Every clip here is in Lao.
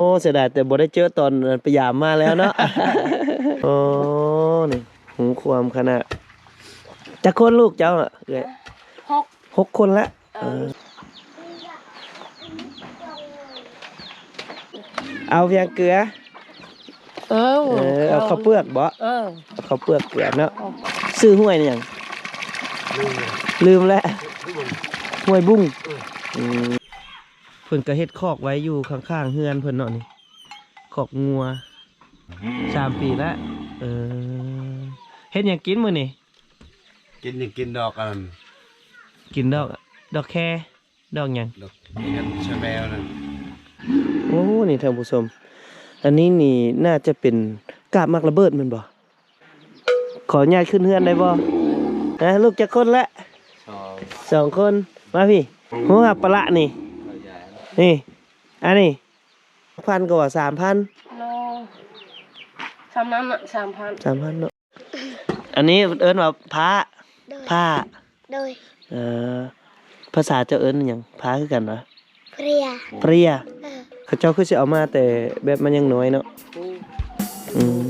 ໂອ້ ເສຍດາຍແຕ່ບໍ່ໄດ້ເຈີຕອນໄປຢາມມາແລ້ວເນາະ. ໂອ້ ນີ້ ຫູຄວາມຂະໜາດ. ຈັກຄົນລູກເຈົ້າເອື້ອຍ? ຫົກ ຫົກຄົນລະ. ເອີ ເອີ ເອົາພຽງເກືອ. ເອີ ເອີ ເອົາເຂົ້າເປືອກບໍ? ເອີ ເອົາເຂົ້າເປືອກເກືອເນາະ. ເອີ ຊື່ຫ້ວຍຫຍັງ? ລືມ ລືມແລ້ວ. ຫ້ວຍບຸ້ງ. ເອີ ອືມ ເພິ່ນກໍເຮັດຄອກໄວ້ຢູ່ຂ້າງໆເຮືອນເພິ່ນເນາະນີ້ ຄອກງົວ. ສາມປີແລ້ວ. ເອີ ເຮັດຫຍັງກິນມື້ນີ້? ກິນ ກິນດອກອັນນັ້ນ ກິນດອກ ດອກແຄ ດອກຫຍັງ? ດອກ ອີຫຍັງ ຊະແມວນັ້ນ. ໂອ້ ນີ້ທ່ານຜູ້ຊົມ ອັນນີ້ນີ້ໜ້າຈະເປັນກາບໝາກລະເບີດແມ່ນບໍ່? ຂໍອະນຸຍາດຂຶ້ນເຮືອນໄດ້ບໍ່? ຮະ ລູກຈັກຄົນລະ? ສອງ ສອງຄົນ. ມາພີ້ ຮູ້ຫາປະລະນີ້ ນີ້ ອັນນີ້ ພັນກວ່າ ສາມພັນ. ໂລ ສ່ຳນັ້ນນະ ສາມພັນ ສາມພັນເນາະ. ອັນນີ້ເອີ້ນວ່າພ້າ. ໂດຍ ພ້າ. ໂດຍ ເອີ ພາສາເຈົ້າເອີ້ນຫຍັງ? ພ້າຄືກັນຫວາ? ເພຣຍ ເພຣຍ. ເອີ ເຂົາເຈົ້າຄືຊິເອົາມາແຕ່ແບບມັນຍັງນ້ອຍເນາະ. ອືມ.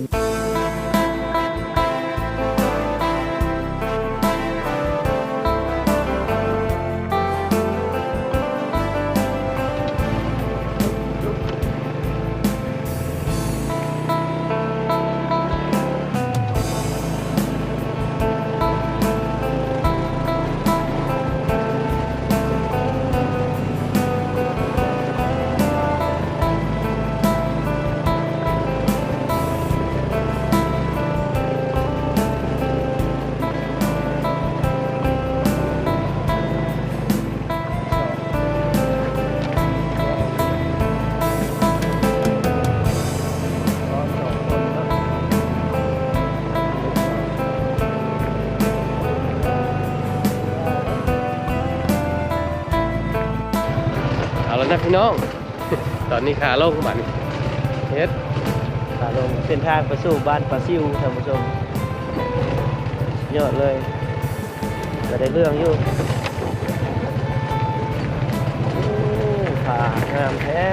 ເອົາລະນະພີ່ນ້ອງ ຕອນນີ້ຂາລົງບາດນີ້ ເຮັດ ຂາລົງ ເສັ້ນທາງໄປສູ່ບ້ານປາຊິວ ທ່ານຜູ້ຊົມ. ຍອດເລີຍ ກໍໄດ້ເລື່ອງຢູ່. ໂອ້ ຜາງາມແທ້.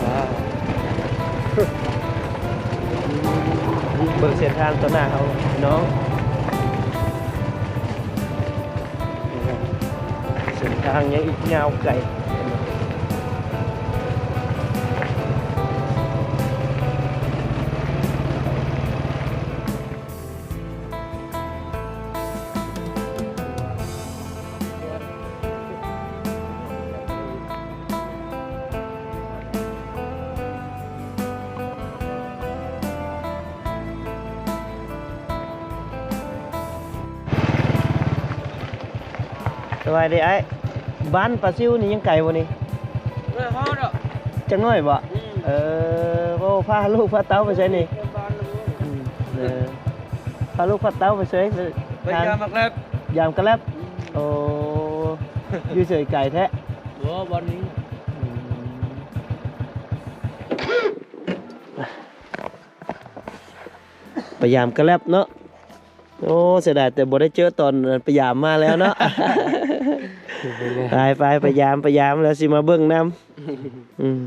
ວ້າວ ເບິ່ງເສັ້ນທາງຕໍ່ໜ້າເຮົາພີ່ນ້ອງ. ເສັ້ນທາງຍັງອີກຍາວໄກ. ສະບາຍດີອ້າຍ. ບ້ານປາຊິວນີ້ຍັງໄກບໍ່ນີ້? ເອີ ຮອດດອກ. ຈັກໜ້ອຍບໍ່? ອືມ. ເອີ ໂອ້ ພາລູກພາເຕົ້າໄປໃສນີ້? ອືມ ເອີ ພາລູກພາເຕົ້າໄປໃສ? ໄປຢາມໝາກແລັບ. ຢາມກະແລັບ. ອືມ. ໂອ້ ຢູ່ໃສ ໄກແທ້? ບໍ່ ບ່ອນນີ້. ອືມ. ໄປຢາມກະແລັບເນາະ. ໂອ້ ເສຍດາຍແຕ່ບໍ່ໄດ້ເຈີຕອນໄປຢາມມາແລ້ວເນາະ. ໄປໆ ໄປຢາມ ໄປຢາມແລ້ວຊິມາເບິ່ງນຳ. ອືມ.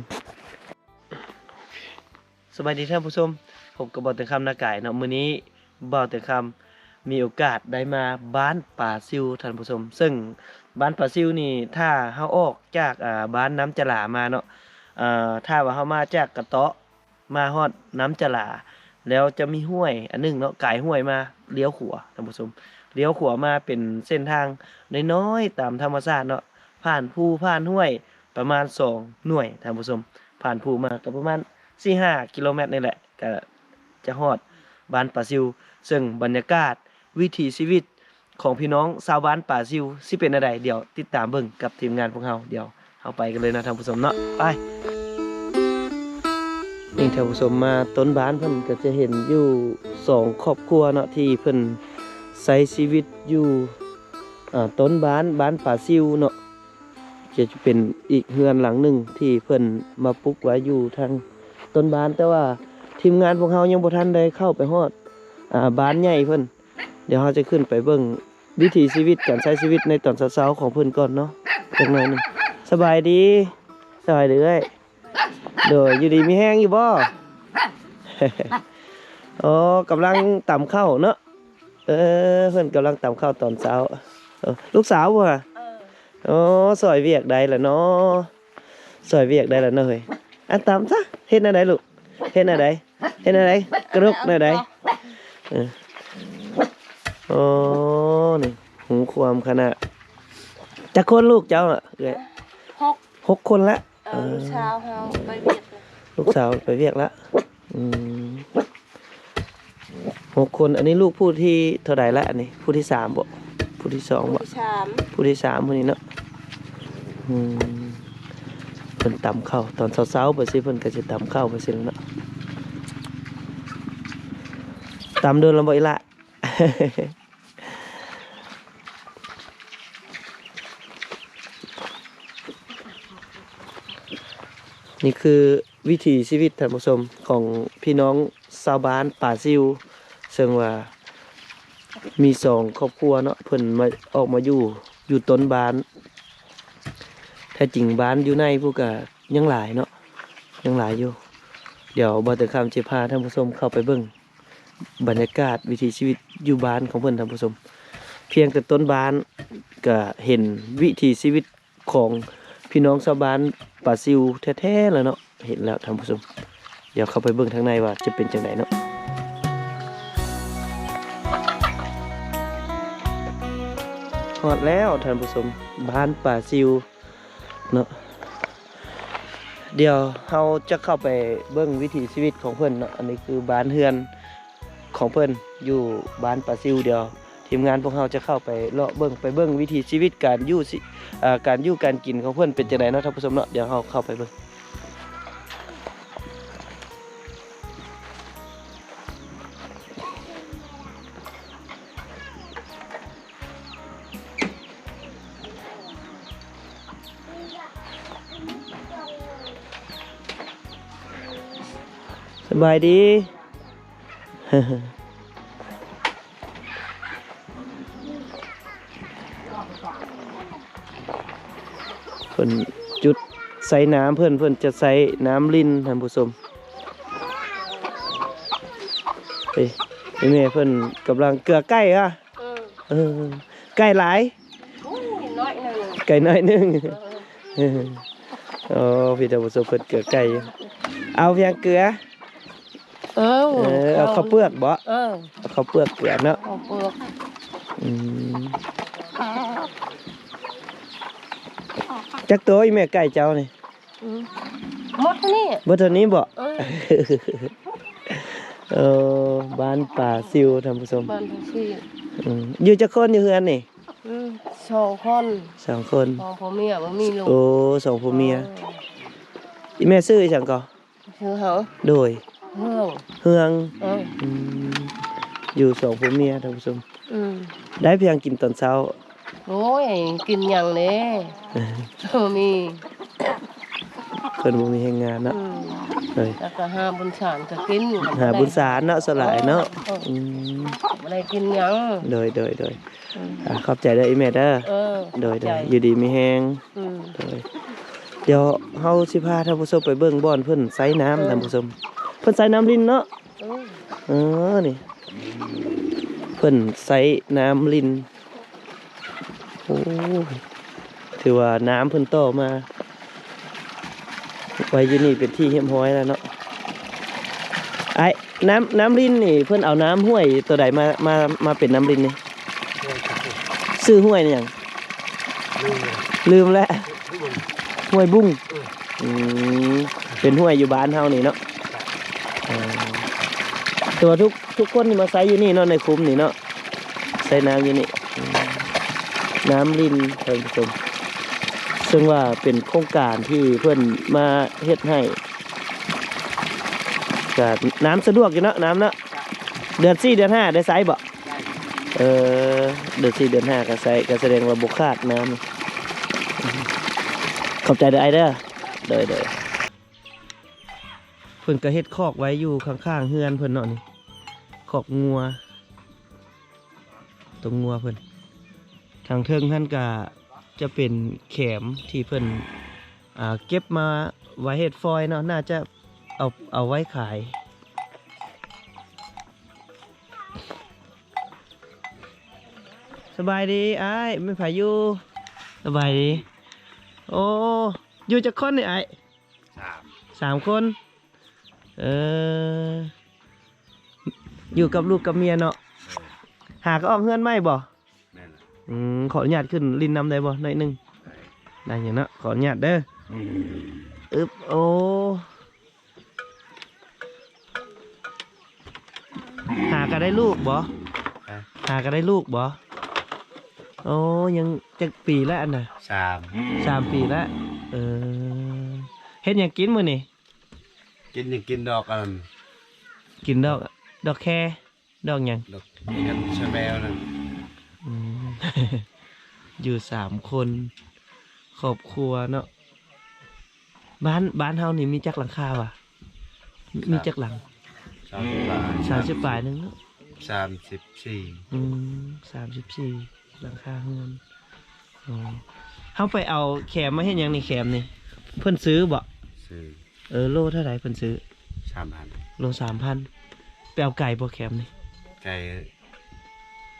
ສະບາຍດີທ່ານຜູ້ຊົມ ພົບກັບບ່າວແຕງຄຳນາກາຍເນາະ. ມື້ນີ້ບ່າວແຕງຄຳມີໂອກາດໄດ້ມາບ້ານປາຊິວ ທ່ານຜູ້ຊົມ. ເຊິ່ງບ້ານປາຊິວນີ້ ຖ້າເຮົາອອກຈາກ ອາ ບ້ານນ້ຳຈະຫຼາມາເນາະ ເອີ ຖ້າວ່າເຮົາມາຈາກກະເຕາະ ມາຮອດນ້ຳຈະຫຼາ ແລ້ວຈະມີຫ້ວຍອັນໜຶ່ງເນາະ ກາຍຫ້ວຍມາ ລ້ຽວຂວາ ທ່ານຜູ້ຊົມ. ລ້ຽວຂວາມາເປັນເສັ້ນທາງນ້ອຍໆ ຕາມທຳມະຊາດເນາະ ຜ່ານພູຜ່ານຫ້ວຍປະມານສອງໜ່ວຍ ທ່ານຜູ້ຊົມ. ຜ່ານພູມາກໍປະມານສີ່ຫ້າກິໂລແມັດນີ້ແຫຼະ ກໍຈະຮອດບ້ານປາຊິວ. ເຊິ່ງບັນຍາກາດ ວິຖີຊີວິດຂອງພີ່ນ້ອງຊາວບ້ານປາຊິວຊິເປັນແນວໃດ ດຽວຕິດຕາມເບິ່ງກັບທີມງານພວກເຮົາ. ດຽວເຮົາໄປກັນເລີຍເນາະທ່ານຜູ້ຊົມເນາະ ໄປ. ນີ້ທ່ານຜູ້ຊົມ ມາຕົ້ນບ້ານເພິ່ນກໍຈະເຫັນຢູ່ສອງຄອບຄົວເນາະ ທີ່ເພິ່ນໃຊ້ຊີວິດຢູ່ ອາ ຕົ້ນບ້ານ ບ້ານປາຊິວເນາະ. ຈະເປັນອີກເຮືອນຫຼັງໜຶ່ງທີ່ເພິ່ນມາປຸກໄວ້ຢູ່ທາງຕົ້ນບ້ານ ແຕ່ວ່າທີມງານພວກເຮົາຍັງບໍ່ທັນໄດ້ເຂົ້າໄປຮອດ ອາ ບ້ານໃຫຍ່ເພິ່ນ. ດຽວເຮົາຈະຂຶ້ນໄປເບິ່ງວິຖີຊີວິດ ການໃຊ້ຊີວິດໃນຕອນເຊົ້າໆຂອງເພິ່ນກ່ອນເນາະ ຈັກໜ້ອຍໜຶ່ງ. ສະບາຍດີ ສະບາຍດີເອື້ອຍ. ໂດຍ ຢູ່ດີມີແຮງຢູ່ບໍ່? ອໍ ກຳລັງຕຳເຂົ້າເນາະ. ເອີ ເພິ່ນກຳລັງຕຳເຂົ້າຕອນເຊົ້າ. ເອີ ລູກສາວບໍ່? ເອີ ໂອ້ ຊ່ອຍວຽກໄດ້ລະເນາະ ຊ່ອຍວຽກໄດ້ລະເນາະເຮີ້ຍ. ອັນຕຳຊະ ເຮັດແນວໃດລູກ? ເຮັດແນວໃດ? ເຮັດແນວໃດ? ກະດົກແນວໃດ? ເອີ ໂອ້ ນີ້ ຫູຄວາມຂະໜາດ. ຈັກຄົນລູກເຈົ້າອະເອື້ອຍ? ຫົກ ຫົກຄົນລະ. ເອີ ເອີ ລູກສາວເຮົາໄປວຽກແລ້ວ ລູກສາວໄປວຽກລະ. ອືມ ຫົກຄົນ. ອັນນີ້ລູກຜູ້ທີເທົ່າໃດລະ? ອັນນີ້ຜູ້ທີສາມບໍ? ຜູ້ທີສອງບໍ? ຜູ້ທີສາມ ຜູ້ທີສາມຜູ້ນີ້ເນາະ. ອືມ ເພິ່ນຕຳເຂົ້າຕອນເຊົ້າໆ ໄປຊີ້ ເພິ່ນກໍຊິຕຳເຂົ້າໄປຊີ້ເນາະ. ຕຳດົນແລ້ວບໍ່ອີ່ຫຼ້າ? ນີ້ຄືວິຖີຊີວິດ ທ່ານຜູ້ຊົມ ຂອງພີ່ນ້ອງຊາວບ້ານປາຊິວ ເຊິ່ງວ່າມີສອງຄອບຄົວເນາະ ເພິ່ນມາ ອອກມາຢູ່ ຢູ່ຕົ້ນບ້ານ. ແທ້ຈິງບ້ານຢູ່ໃນພຸ້ນກະຍັງຫຼາຍເນາະ ຍັງຫຼາຍຢູ່. ດຽວບ່າວເຕີຄຳຊິພາທ່ານຜູ້ຊົມເຂົ້າໄປເບິ່ງ ບັນຍາກາດວິຖີຊີວິດຢູ່ບ້ານຂອງເພິ່ນ ທ່ານຜູ້ຊົມ. ພຽງແຕ່ຕົ້ນບ້ານກະເຫັນວິຖີຊີວິດຂອງພີ່ນ້ອງຊາວບ້ານປາຊິວແທ້ໆແລ້ວເນາະ ເຫັນແລ້ວທ່ານຜູ້ຊົມ. ດຽວເຂົ້າໄປເບິ່ງທາງໃນວ່າຈະເປັນຈັ່ງໃດເນາະ. ຮອດແລ້ວທ່ານຜູ້ຊົມ ບ້ານປາຊິວ ເນາະ. ດຽວເຮົາຈະເຂົ້າໄປເບິ່ງວິຖີຊີວິດຂອງເພິ່ນເນາະ. ອັນນີ້ຄືບ້ານເຮືອນຂອງເພິ່ນຢູ່ບ້ານປາຊິວ. ດຽວທີມງານພວກເຮົາຈະເຂົ້າໄປເລາະເບິ່ງ ໄປເບິ່ງວິຖີຊີວິດການຢູ່ ເອີ ການຢູ່ການກິນຂອງເພິ່ນເປັນຈັ່ງໃດເນາະ ທ່ານຜູ້ຊົມເນາະ. ດຽວເຮົາເຂົ້າໄປເບິ່ງ. ສະບາຍດີ. ເພິ່ນຈຸດໃສ່ນ້ຳເພິ່ນ ເພິ່ນຈະໃສ່ນ້ຳລິນ ທ່ານຜູ້ຊົມ. ເອີ ອີ່ແມ່ເພິ່ນກຳລັງເກືອໄກ່ຫະ. ເອີ ເອີ ໄກ່ຫຼາຍ? ໂອ້ຍ ນ້ອຍໜຶ່ງ ໄກ່ນ້ອຍໜຶ່ງ. ເອີ ໂອ້ ພີ່ ທ່ານຜູ້ຊົມ ເພິ່ນເກືອໄກ່ຢູ່. ເອົາພຽງເກືອ? ເອີ ເອີ ເອົາເຂົ້າເປືອກບໍ? ເອີ ເອົາເຂົ້າເປືອກເກືອເນາະ ເອົາເປືອກ. ອືມ ຈັກໂຕອີ່ແມ່ໄກ່ເຈົ້ານີ້? ອືມ ໝົດເທົ່ານີ້ ໝົດເທົ່ານີ້ບໍ? ເອີ ເອີ ບ້ານປາຊິວ ທ່ານຜູ້ຊົມ ບ້ານປາຊິວ. ອືມ ຢູ່ຈັກຄົນຢູ່ເຮືອນນີ້? ອືມ ສອງຄົນ ສອງຄົນ ສອງຜົວເມຍ ບໍ່ມີລູກ. ໂອ້ ສອງຜົວເມຍ. ເອີ ອີ່ແມ່ຊື່ອີ່ຫຍັງກໍ? ຊື່ເຮົາ ໂດຍ ເຮືອງ ເຮືອງ. ເອີ ອືມ ຢູ່ສອງຜົວເມຍ ທ່ານຜູ້ຊົມ. ອືມ ໄດ້ພຽງກິນຕອນເຊົ້າ. ໂອ້ຍ ກິນຫຍັງເດ້ ບໍ່ມີ ເພິ່ນບໍ່ມີແຮງງານເນາະ. ອືມ ໂດຍ ແລ້ວກໍຫາບຸນສານກໍກິນ ຫາບຸນສານເນາະ ສ່ວນຫຼາຍເນາະ. ເອີ ອືມ ບໍ່ໄດ້ກິນຫຍັງ. ໂດຍ ໂດຍ ໂດຍ. ອືມ ອ່າ ຂອບໃຈເດີອີ່ແມ່ເດີ. ເອີ ໂດຍ ໂດຍ ຂອບໃຈ ຢູ່ດີມີແຮງ. ອືມ ໂດຍ ດຽວເຮົາຊິພາທ່ານຜູ້ຊົມໄປເບິ່ງບ່ອນເພິ່ນໃຊ້ນ້ຳ. ເອີ ທ່ານຜູ້ຊົມ ເພິ່ນໃຊ້ນ້ຳລິນເນາະ. ເອີ ເອີ ນີ້ ເພິ່ນໃຊ້ນ້ຳລິນ. ໂອ້ຍ ຖືວ່ານ້ຳເພິ່ນຕໍ່ມາໄວ້ຢູ່ນີ້ເປັນທີ່ຮຽບຮ້ອຍແລ້ວເນາະ. ອ້າຍ ນ້ຳ ນ້ຳລິນນີ້ເພິ່ນເອົານ້ຳຫ້ວຍໂຕໃດມາ ມາ ມາເປັນນ້ຳລິນນີ້? ຊື່ຫ້ວຍຫຍັງ? ລືມແລ້ວ ລືມແລ້ວ. ຫ້ວຍບຸ້ງ. ເອີ ອືມ ເປັນຫ້ວຍຢູ່ບ້ານເຮົານີ້ເນາະ. ເອີ ແຕ່ວ່າທຸກ ທຸກຄົນທີ່ມາໃຊ້ຢູ່ນີ້ເນາະ ໃນຄຸ້ມນີ້ເນາະ ໃຊ້ນ້ຳຢູ່ນີ້. ອືມ ນ້ຳລິນ ທ່ານຜູ້ຊົມ ເຊິ່ງວ່າເປັນໂຄງການທີ່ເພິ່ນມາເຮັດໃຫ້ ກະນ້ຳສະດວກຢູ່ເນາະ ນ້ຳເນາະ. ເດືອນສີ່ເດືອນຫ້າໄດ້ໃຊ້ບໍ່? ເອີ ເດືອນສີ່ເດືອນຫ້າກໍໃຊ້ ກໍສະແດງວ່າບໍ່ຂາດນ້ຳ. ຂອບໃຈເດີອ້າຍເດີ. ໂດຍ ໂດຍ. ເພິ່ນກໍເຮັດຄອກໄວ້ຢູ່ຂ້າງໆເຮືອນເພິ່ນເນາະ ນີ້ ຄອກງົວ ຕົວງົວເພິ່ນ. ທາງເທິງຫັ້ນກະຈະເປັນແຄມທີ່ເພິ່ນ ອ່າ ເກັບມາໄວ້ເຮັດຟອຍເນາະ ໜ້າຈະເອົາ ເອົາໄວ້ຂາຍ. ສະບາຍດີອ້າຍ ແມ່ນໃຜຢູ່? ສະບາຍດີ. ໂອ້ ຢູ່ຈັກຄົນນີ້ອ້າຍ? ສາມ ສາມຄົນ. ເອີ ຢູ່ກັບລູກກັບເມຍເນາະ. ເອີ ຫາກໍອອກເຮືອນໃໝ່ບໍ່? ແມ່ນລະ. ອືມ ຂໍອະນຸຍາດຂຶ້ນຫຼິ້ນນຳໄດ້ບໍ່ ໜ້ອຍໜຶ່ງ? ໄດ້ ໄດ້ຢູ່ເນາະ ຂໍອະນຸຍາດເດີ. ອືມ ອຶບ ໂອ້ ຫາກໍໄດ້ລູກບໍ່? ຮະ? ຫາກໍໄດ້ລູກບໍ່? ໂອ້ ຍັງຈັກປີແລ້ວອັນນະ? ສາມ ສາມປີແລ້ວ. ເອີ ເຮັດຫຍັງກິນມື້ນີ້? ກິນ ຍັງກິນດອກອັນນັ້ນ ກິນດອກ ດອກແຄ. ດອກຫຍັງ? ດອກເຫັດຊະແມວນັ້ນ. ອືມ ຢູ່ສາມຄົນ ຄອບຄົວເນາະ. ບ້ານ ບ້ານເຮົານີ້ມີຈັກຫຼັງຄາຫວາ? ມີຈັກຫຼັງ? ສາມສິບປາຍ ສາມສິບປາຍໜຶ່ງເນາະ. ສາມສິບສີ່. ອືມ ສາມສິບສີ່ຫຼັງຄາເຮືອນ. ອໍ ເຮົາໄປເອົາແຂມມາເຮັດຫຍັງນີ້ ແຂມນີ້? ເພິ່ນຊື້ບໍ່? ຊື້. ເອີ ໂລເທົ່າໃດເພິ່ນຊື້? ສາມພັນ. ໂລສາມພັນ. ໄປເອົາໄກບໍ່ແຂມນີ້? ໄກ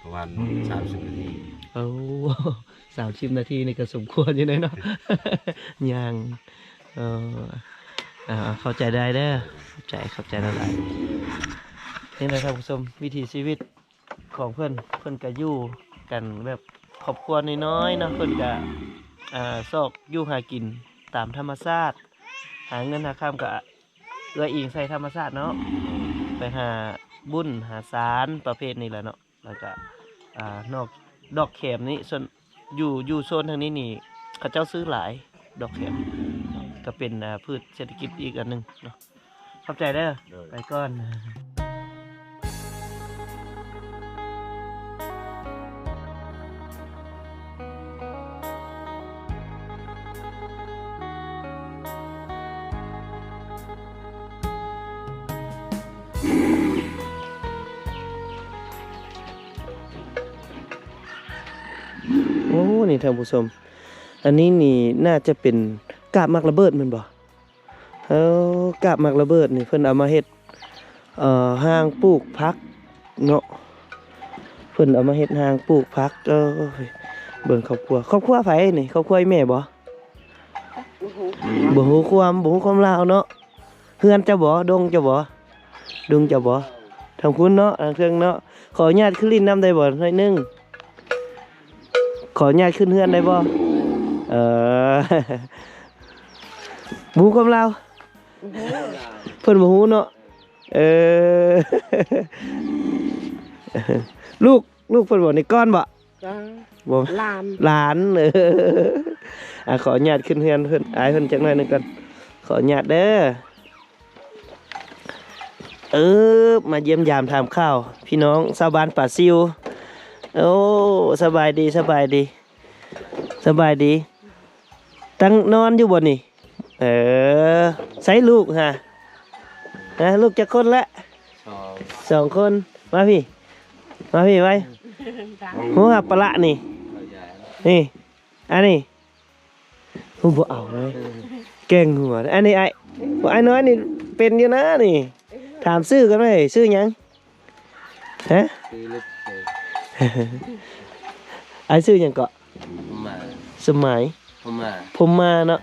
ປະມານສາມສິບນາທີ. ໂອ້ ສາມສິບນາທີນີ້ກໍສົມຄວນຢູ່ເດເນາະ ຍ່າງ. ເອີ ອ່າ ເຂົ້າໃຈໄດ້ເດີ ຂອບໃຈ ຂອບໃຈຫຼາຍໆ. ນີ້ແຫຼະທ່ານຜູ້ຊົມ ວິຖີຊີວິດ ຂອງເພິ່ນ ເພິ່ນກະຢູ່ກັນແບບຄອບຄົວນ້ອຍໆເນາະ. ເພິ່ນກະ ອ່າ ຊອກຢູ່ຫາກິນຕາມທຳມະຊາດ ຫາເງິນຫາຄຳກະເອື້ອອີງໃສ່ທຳມະຊາດເນາະ ໄປຫາບຸນຫາສານປະເພດນີ້ແຫຼະເນາະ. ແລ້ວກະ ອ່າ ນອກ ດອກແຂມນີ້ ສ່ວນ ຢູ່ ຢູ່ໂຊນທາງນີ້ນີ້ ເຂົາເຈົ້າຊື້ຫຼາຍ ດອກແຂມ ກະເປັນ ອ່າ ພືດເສດຖະກິດອີກອັນໜຶ່ງເນາະ. ຂອບໃຈເດີ ໂດຍ ໄປກ່ອນ. ໂອ້ ນີ້ທ່ານຜູ້ຊົມ ອັນນີ້ນີ້ໜ້າຈະເປັນກາບໝາກລະເບີດແມ່ນບໍ່? ເອີ ກາບໝາກລະເບີດນີ້ເພິ່ນເອົາມາເຮັດ ເອີ ຮ່າງປູກຜັກເນາະ ເພິ່ນເອົາມາເຮັດຮ່າງປູກຜັກ. ເອີ ເບິ່ງຄອບຄົວ ຄອບຄົວໃຜນີ້? ຄອບຄົວອີ່ແມ່ບໍ່? ບໍ່ຮູ້ ບໍ່ຮູ້ຄວາມ ບໍ່ຮູ້ຄວາມລາວເນາະ. ເຮືອນເຈົ້າບໍ່? ດົງເຈົ້າບໍ່? ດົງເຈົ້າບໍ່? ທາງພຸ້ນເນາະ ທາງເທິງເນາະ. ຂໍອະນຸຍາດຂຶ້ນຫຼິ້ນນຳໄດ້ບໍ່? ໜ້ອຍໜຶ່ງ ຂໍອະນຸຍາດຂຶ້ນເຮືອນໄດ້ບໍ່? ເອີ ບໍ່ຮູ້ຄວາມລາວ ເພິ່ນບໍ່ຮູ້ເນາະ. ເອີ ລູກ ລູກເພິ່ນບໍ່? ນີ້ກ້ອນບໍ່? ຈ້າ ບໍ່ ຫຼານ ຫຼານ. ເອີ ອ່າ ຂໍອະນຸຍາດຂຶ້ນເຮືອນເພິ່ນ ອ້າຍເພິ່ນຈັກໜ້ອຍໜຶ່ງກ່ອນ ຂໍອະນຸຍາດເດີ. ເອີ ມາຢ້ຽມຢາມຖາມຂ່າວພີ່ນ້ອງຊາວບ້ານປາຊິວ. ໂອ້ ສະບາຍດີ ສະບາຍດີ ສະບາຍດີ. ຕັ້ງນອນຢູ່ບໍ່ນີ້? ເອີ ໃສລູກຫາ? ຫາ ລູກຈັກຄົນລະ? ສອງ ສອງຄົນ. ມາພີ້ ມາພີ້ໄວ. ໂຫ ຫາປະລະນີ້ ນີ້ ອັນນີ້ ໂອ້ ບໍ່ເອົາເລີຍ ແກ່ງຫົວ. ອັນນີ້ອ້າຍ ໂອ້ ອ້າຍນ້ອຍນີ້ເປັນຢູ່ນະນີ້. ຖາມຊື່ກັນໄວ້ ຊື່ຫຍັງ? ຮະ? ຊື່ລູກເອີຍ. ອ້າຍຊື່ຫຍັງເກາະ? ພົມມາ. ສົມໝາຍ? ພົມມາ. ພົມມາເນາະ.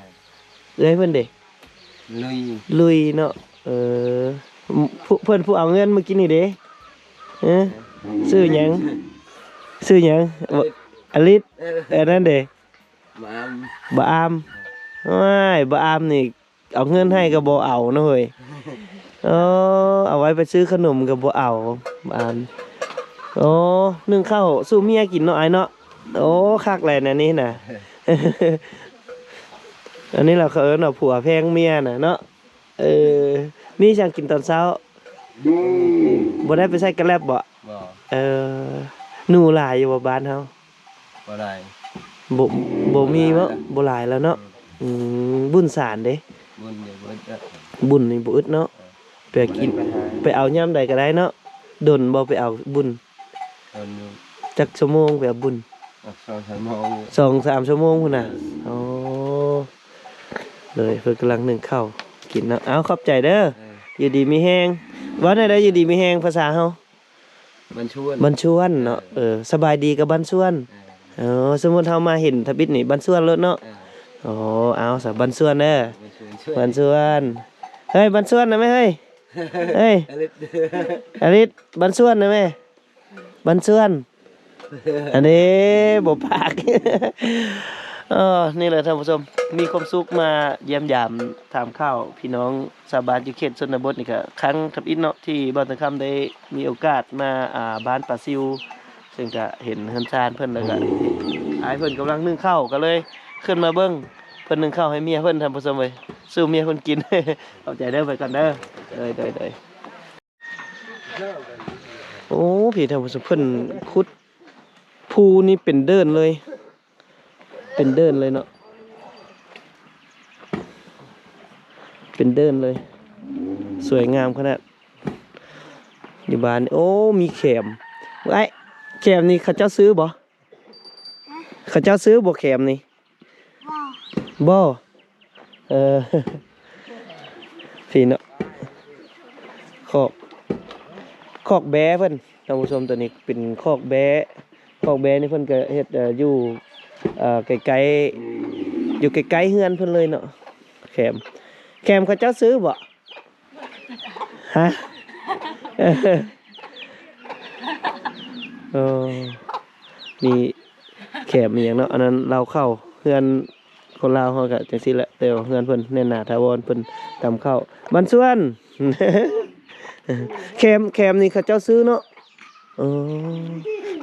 ເອີ ເອື້ອຍເພິ່ນເດ? ລຸຍ. ລຸຍເນາະ. ເອີ ຜູ້ ເພິ່ນຜູ້ເອົາເງິນມື້ກີ້ນີ້ເດ? ເອີ ຊື່ຫຍັງ? ຊື່ຫຍັງ? ອາລິດ. ເອີ ອັນນັ້ນເດ? ບໍ່ອາມ ບໍ່ອາມ. ໂອ້ຍ ບໍ່ອາມນີ້ ເອົາເງິນໃຫ້ກໍບໍ່ເອົາເນາະເຮີ້ຍ. ເອີ ເອົາໄວ້ໄປຊື້ຂະໜົມກໍບໍ່ເອົາ ບໍ່ອາມ. ໂອ້ ໜຶ້ງເຂົ້າສູ່ເມຍກິນເນາະ ອ້າຍເນາະ. ໂອ້ ຄັກແຫຼະແນວນີ້ນະ. ອັນນີ້ລະເຂົາເອີ້ນວ່າຜົວແພງເມຍນະເນາະ. ເອີ ມີຫຍັງກິນຕອນເຊົ້າ? ບໍ່ໄດ້ໄປໃສ່ກະແລັບບໍ? ບໍ່. ເອີ ໜູຫຼາຍຢູ່ບໍ່ບ້ານເຮົາ? ບໍ່ຫຼາຍ ບໍ່ ບໍ່ມີບໍ? ບໍ່ຫຼາຍແລ້ວເນາະ. ອືມ ບຸນສານເດ? ບຸນນີ້ບໍ່ອຶດເນາະ ບຸນນີ້ບໍ່ອຶດເນາະ. ເອີ ໄປກິນ ບໍ່ໄດ້ໄປຫາ ໄປເອົາຍາມໃດກໍໄດ້ເນາະ. ດົນບໍ່ໄປເອົາບຸນ? ດົນຢູ່. ຈັກຊົ່ວໂມງໄປເອົາບຸນ? ສອງສາມໂມງ ສອງສາມຊົ່ວໂມງພຸ້ນນະ. ເອີ ໂອ້ ໂດຍ ເພິ່ນກຳລັງໜຶ້ງເຂົ້າກິນເນາະ. ເອົາ ຂອບໃຈເດີ. ເອີ ຢູ່ດີມີແຮງ. ເວົ້າແນວໃດຢູ່ດີມີແຮງພາສາເຮົາ? ບັນຊວນ ບັນຊວນເນາະ. ເອີ ເອີ ສະບາຍດີກັບບັນຊວນ. ເອີ ເອີ ສົມມຸດເຮົາມາເຫັນທຳອິດນີ້ ບັນຊວນໂລດເນາະ. ເອີ ໂອ້ ເອົາຊະ ບັນຊວນເດີ. ບັນຊວນ ບັນຊວນ. ເຮີ້ຍ ບັນຊວນນະແມ່ເຮີ້ຍ. ເຮີ້ຍ ອາລິດ ອາລິດ ບັນຊວນນະແມ່ ບັນຊວນ. ອັນນີ້ບໍ່ປາກ. ເອີ ນີ້ແຫຼະທ່ານຜູ້ຊົມ ມີຄວາມສຸກມາຢ້ຽມຢາມຖາມຂ່າວພີ່ນ້ອງຊາວບ້ານຢູ່ເຂດຊົນນະບົດນີ້ກະຄັ້ງທຳອິດເນາະ ທີ່ບ່າວແຕງຄຳໄດ້ມີໂອກາດມາ ອ່າ ບ້ານປາຊິວ ເຊິ່ງກະເຫັນເຮືອນຊານເພິ່ນ ແລ້ວກະອ້າຍເພິ່ນກຳລັງໜຶ້ງເຂົ້າ ກະເລີຍຂຶ້ນມາເບິ່ງເພິ່ນໜຶ້ງເຂົ້າໃຫ້ເມຍເພິ່ນ ທ່ານຜູ້ຊົມເອີຍ ສູ່ເມຍເພິ່ນກິນ. ຂອບໃຈເດີ ໄປກ່ອນເດີ. ໂດຍ ໂດຍ ໂດຍ. ໂອ້ ພີ່ ທ່ານຜູ້ຊົມ ເພິ່ນຂຸດພູນີ້ເປັນເດີ່ນເລີຍ ເປັນເດີ່ນເລີຍເນາະ ເປັນເດີ່ນເລີຍ ສວຍງາມຂະໜາດ. ຢູ່ບ້ານ ໂອ້ ມີແຂມ. ອ້າຍ ແຂມນີ້ເຂົາເຈົ້າຊື້ບໍ່? ເຂົາເຈົ້າຊື້ບໍ່ແຂມນີ້? ບໍ່ ບໍ່. ເອີ ພີ່ເນາະ ຄອກ ຄອກແບ້ເພິ່ນ ທ່ານຜູ້ຊົມ. ໂຕນີ້ເປັນຄອກແບ້ ຄອກແບ້ນີ້ເພິ່ນກະເຮັດ ເອີ ຢູ່ ເອີ ໃກ້ໆ ຢູ່ໃກ້ໆເຮືອນເພິ່ນເລີຍເນາະ. ແຂມ ແຂມເຂົາເຈົ້າຊື້ບໍ່? ຮະ? ເອີ ມີແຂມມີຫຍັງເນາະ ອັນນັ້ນເລົ້າເຂົ້າ. ເຮືອນຄົນລາວເຮົາກະຈັ່ງຊີ້ແຫຼະ ແຕ່ວ່າເຮືອນເພິ່ນແໜ້ນໜາຖາວອນ ເພິ່ນຕຳເຂົ້າ. ບັນຊວນ ແຂມ ແຂມນີ້ເຂົາເຈົ້າຊື້ເນາະ. ເອີ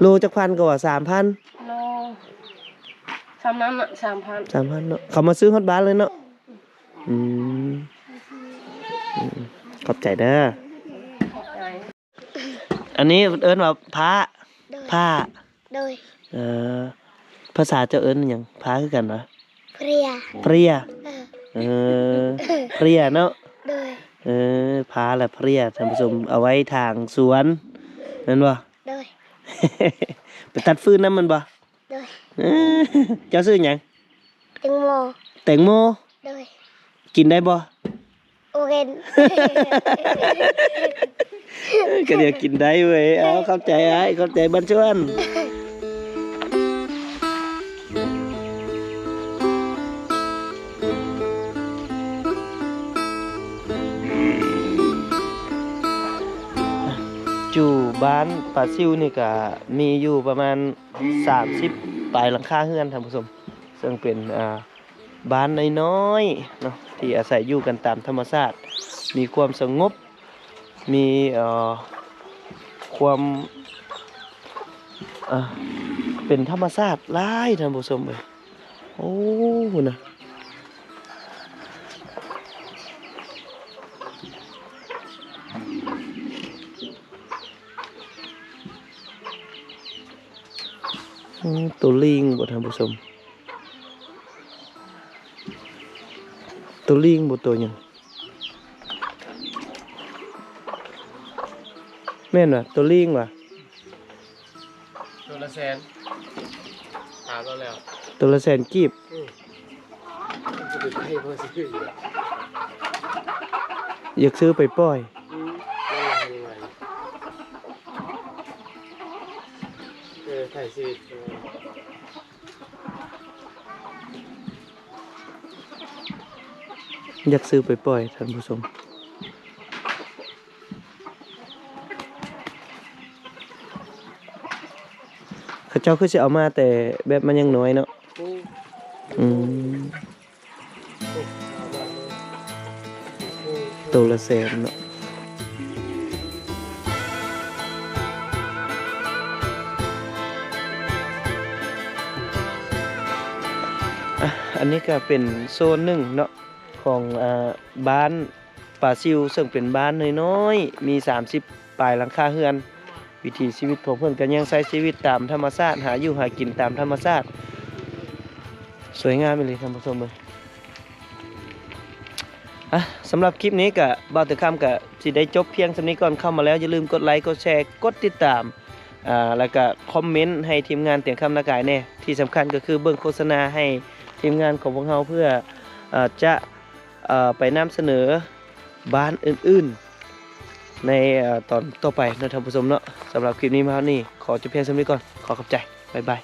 ໂລຈັກພັນກະວ່າ? ສາມພັນ ໂລ ສ່ຳນັ້ນນະ ສາມພັນ ສາມພັນເນາະ. ເຂົາມາຊື້ຮອດບ້ານເລີຍເນາະ. ອືມ ອືມ ຂອບໃຈເດີ. ອັນນີ້ເອີ້ນວ່າພ້າ ໂດຍ ພ້າ ໂດຍ. ເອີ ພາສາເຈົ້າເອີ້ນຫຍັງ? ພ້າຄືກັນຫວາ? ເພຣຍ ເພຣຍ. ເອີ ເອີ ເພຣຍເນາະ. ໂດຍ ເອີ ພ້າ ແລະ ເພຣຍ ທ່ານຜູ້ຊົມ ເອົາໄວ້ຖາງສວນແມ່ນບໍ່? ໂດຍ ໄປຕັດຟືນນຳແມ່ນບໍ່? ໂດຍ ເອີ ເຈົ້າຊື່ຫຍັງ? ແຕງໂມ ແຕງໂມ. ໂດຍ ກິນໄດ້ບໍ່? ໂອເຄ ກະດຽວກິນໄດ້ເວີຍ. ເອົາ ຂອບໃຈອ້າຍ ຂອບໃຈບັນຊວນ. ຢູ່ບ້ານປາຊິວນີ້ກະມີຢູ່ປະມານ ສາມສິບປາຍຫຼັງຄາເຮືອນ ທ່ານຜູ້ຊົມ ເຊິ່ງເປັນ ອ່າ ບ້ານນ້ອຍໆເນາະ ທີ່ອາໄສຢູ່ກັນຕາມທຳມະຊາດ ມີຄວາມສະຫງົບ ມີ ເອີ ຄວາມ ເອີ ເປັນທຳມະຊາດຫຼາຍ ທ່ານຜູ້ຊົມເອີຍ. ໂອ້ ພຸ້ນນະ ອືມ ໂຕລີງບໍ່ທ່ານຜູ້ຊົມ? ໂຕລີງບໍ່ ໂຕຫຍັງ? ແມ່ນຫວາ? ໂຕລີງຫວາ? ໂຕລະແສນ ຖາມລາວແລ້ວ ໂຕລະແສນກີບ. ອືມ ຢາກຊື້ໄປປ່ອຍ. ອືມ ເອີ ຖ່າຍຊີວິດ ເອີ ຢາກຊື້ໄປປ່ອຍ ທ່ານຜູ້ຊົມ. ເຂົາເຈົ້າຄືຊິເອົາມາແຕ່ແບບມັນຍັງນ້ອຍເນາະ. ອືມ ໂຕລະແສນເນາະ. ອ່ະ ອັນນີ້ກະເປັນໂຊນໜຶ່ງເນາະ ຂອງ ອ່າ ບ້ານ ປາຊິວ ເຊິ່ງເປັນບ້ານນ້ອຍໆ ມີສາມສິບປາຍຫຼັງຄາເຮືອນ. ວິຖີຊີວິດຂອງເພິ່ນກະຍັງໃຊ້ຊີວິດຕາມທຳມະຊາດ ຫາຢູ່ຫາກິນຕາມທຳມະຊາດ. ສວຍງາມອີ່ຫຼີ ທ່ານຜູ້ຊົມເອີຍ. ອ່ະ ສຳລັບຄລິບນີ້ກະ ບ່າວແຕງຄຳກະຊິໄດ້ຈົບພຽງສ່ຳນີ້ກ່ອນ. ເຂົ້າມາແລ້ວຢ່າລືມກົດໄລ ກົດແຊ ກົດຕິດຕາມ ອ່າ ແລ້ວກະຄອມເມັນໃຫ້ທີມງານແຕງຄຳນາກາຍແດ່. ທີ່ສຳຄັນກະຄືເບິ່ງໂຄສະນາໃຫ້ທີມງານຂອງພວກເຮົາ ເພື່ອ ເອີ ຈະ ເອີ ໄປນຳສະເໜີບ້ານອື່ນໆ ໃນ ເອີ ຕອນຕໍ່ໄປເນາະທ່ານຜູ້ຊົມເນາະ. ສຳລັບຄລິບນີ້ມາຮອດນີ້ ຂໍຈົບພຽງສ່ຳນີ້ກ່ອນ. ຂໍຂອບໃຈ. ບາຍບາຍ.